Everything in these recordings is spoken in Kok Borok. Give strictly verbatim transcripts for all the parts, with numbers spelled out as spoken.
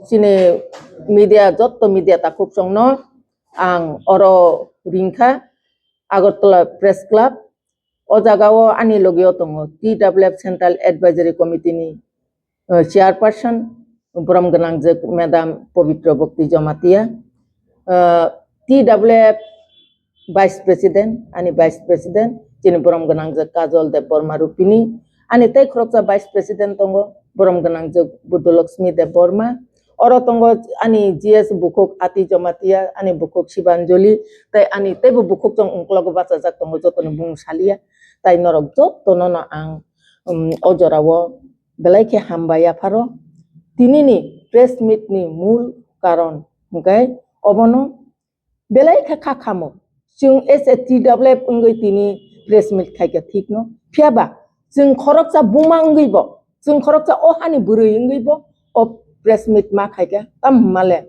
Chini media, jotto media takhuk chongno ang oro ringkha, Agartala Press Club. O jaga o ani loge o tongo T W F Central Advisory Committee ni, eh, chairperson, borom gwnangjwk Madam Pabitra Bhakti Jamatia, eh, T W F Vice President, ani Vice President, chini borom gwnangjwk Kajol Debbarma Rupini, ani tei khoroksa Vice President tongo, borom gwnangjwk Buddhalakshmi Debbarma, oro tongo ani G S bukhuk Ati Jamatia, ani bukhuk Shibanjali, tei ani teibo bukhuk chong ungkologo bachajak tongo, jotoni bumung salia, tai norok jotono no ang, um, o jorao belai khe hambai yapharo. Tinini press meet ni mul karon hwnkhe obono belai khe kha khamo. Chwng as a T W F wngwi tini press meet khaikha thikno. Phiya ba chwng khoroksa buma wngwi bo, chwng khoroksa o hani bwrwi wngwi bo o press meet ma khaikha. Tamo hwnmale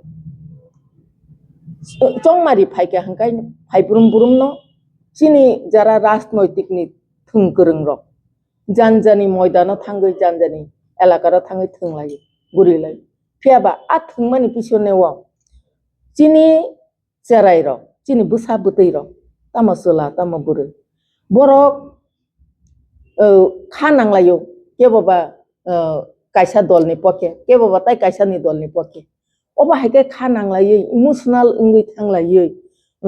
chongmari phaikha hwnkhe phai brum brumno chini jara rajnoitik ni thwng kwrwng rok, janjani moidano thangwi, janjani elakaro thangwi thwng lai, guri lai. Phiya ba a thwngmani pisone o chini cherai rok, chini bwsa bwtwi rok, tamo chwla, tamo bwrwi, borok, eh, kha nanglaio, kebo ba, eh, kaisa dolni pokhe, kebo ba tai kaisani dolni pokhe. Obo hai khe kha nanglaiwi, emotional wngwi thanglaiwi,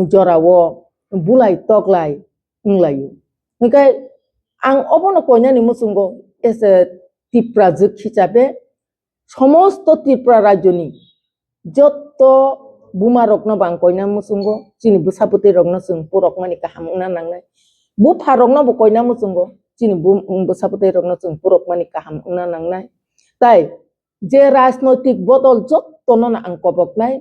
jorao bulai toklai wnglaio. Hwnkhe ang obono koinani muchungo as a Tipra jwk hisabe somosto Tripura rajyoni jotto buma rokno bo ang koina muchungo, chini bwsa bwtwi rokno chwng purokmani kaham wngna nangnai. Bupha rokno bo koina muchungo, chini bu-, bwsa bwtwi rokno chwng purokmani kaham wngna nangnai. Tai je rajnoitik bodol jottono no ang koboknai.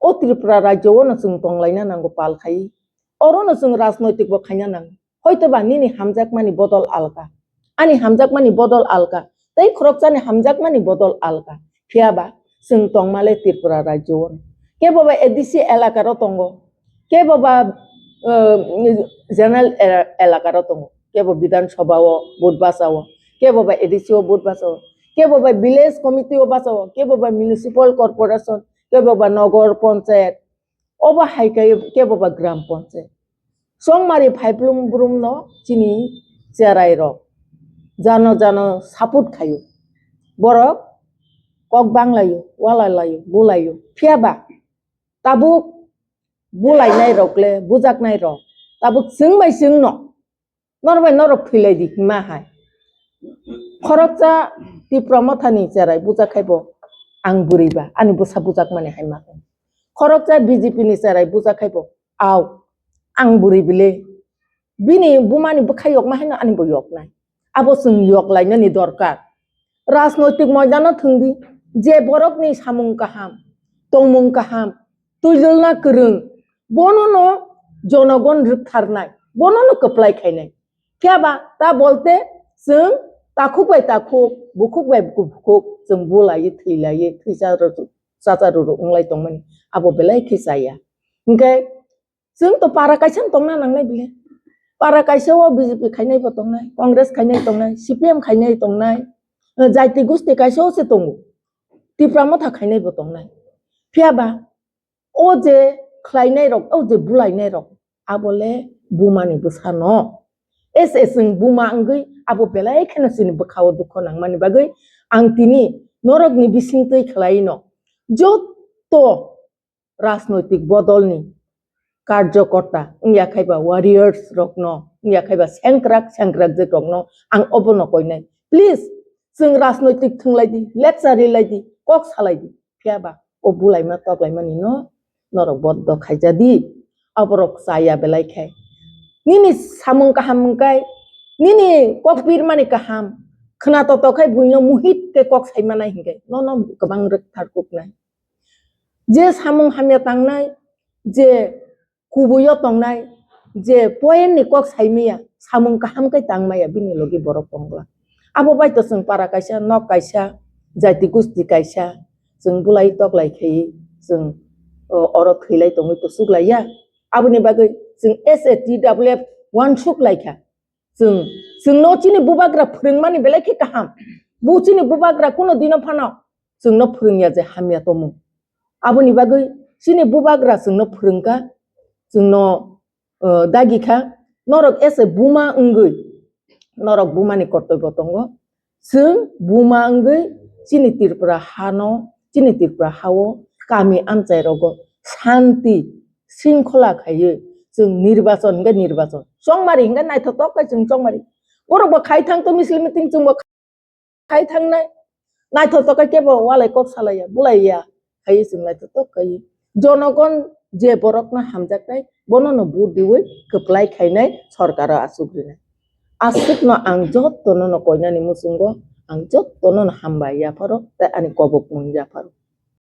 O Tripura rajyo o no chwng tonglaina nango pal khai. Oro no chwng rajnoitik bo khaina nango. Hoito ba nini hamjakmani bodol alka, ani hamjakmani bodol alka, tei khoroksani hamjakmani bodol alka. Phiya ba chwng tongmale Tripura rajyo o. Kebo ba A D C elaka ro tongo, kebo ba, eh, general e-, elaka ro tongo, kebo Bidhan Sabha o vote basa o, kebo ba A D C o vote basa o, kebo ba village committee o basa o, kebo ba municipal corporation, kebo ba nogor panchayat, obo hai khe kebo ba gram panchayat. Chongmari phaiplung brumno chini cherai rok jano jano support khaio. Borok kok banglaio, walalaio, bulaio. Phiya ba tabuk bulainai rok le, bujaknai rok tabuk chwng bai chwngno norok bai norok thwilai di hima hai. Khoroksa Tipra Mothani cherai bujak khai bo ang bwrwi ba, ani bwsa bujak mani hai ma. Khoroksa B J P ni cherai bujak khai bo, au, ang bwrwi bile. Bini bumani bwkha yok ma haino ani bo yok nai. Abo chwng yok lainani dorkar. Rajnoitik moidano thwng di, je borokni samung kaham, tongmung kaham, twijlna kwrwng, bono no jonogon rwktharnai, bono no kwplai khainai. Phiya ba ta bolte chwng takhuk bai takhuk, bukhuk bai bukhuk chwng bulaiwi thwilaiwi thwisa rw-, chacha rw rw wnglai tongmani, abo belai khe chaya. Hinkhe chwng to para kaisa no tongna nangnai bile. Para kaisa o B J P khainai bo tongnai, Congress khainai tongnai, C P M khainai tongnai, eh, jaiti gusti kaisa o se tongo. Tipra Motha khainai bo tongnai. Phiya ba o je khlainai rok, o je bulainai rok, abo le buma ni bwsa no. Es es chwng buma wngwi abo belai kheno chini bwkha o dukho nangmani bagwi ang tini norok ni bising twi khlai no. Jotto rajnoitik bodolni karjokorta wngya khai ba warriors rokno, wngya khai ba sengkrak sengkrakjwk rokno ang obono koinai. Please, chwng rajnoitik thwnglai di, lecture rilai di, kok salai di. Phiya ba o bulaima toklaimani no norok boddo khaija di. Aborok chaya belai khai. Nini samung kaham wngkai, nini kok pirmani kaham, khna toto khai buino muhit khe kok saimanai hinkhe nono kwbang rwktharkuknai. Je samung hamya tangnai, je kubuio tongnai, je point ni kok saimaya, samung kaham khe tangmaya, bini logi borok tongla. Abo bai to chwng para kaisa, nok kaisa, jati gusti kaisa, chwng bulai toklai khai, chwng, o, oro thwilai tongwi to suklaiya. Aboni bagwi chwng as a T W F uansuk laikha. Chwng, chwngno chini bubagra phwrwngmani belai khe kaham. Bu chini bubagra kuno dino phano chwngno phwrwngya je hamya tongmung. Aboni bagwi chini bubagra chwngno phwrwngkha, chwngno, uh, dagikha, norok ese buma wngwi, norok bumani kortoibo tongo. Chwng buma wngwi chini Tripura hano, chini Tripura hao, kami amchai rogo santi, sringkhola khaiwi chwng nirbachon hwnkhe nirbachon, chongmari hwnkhe naithotok khe chwng chongmari. Borokbo khai thang to misil meeting, chwngbo khai thangnai. Naithotok khe kebo walai kok salaiya, bulaiya, khaiwi chwng naithotok khaiwi. Jonogon je borokno hamjaknai, bonono vote diwi kwplai khainai, sorkaro achuk rinai. Aswkno ang jottono no koinani muchungo, ang jottono no hambai yapharo, tei ani kobokmung yapharo.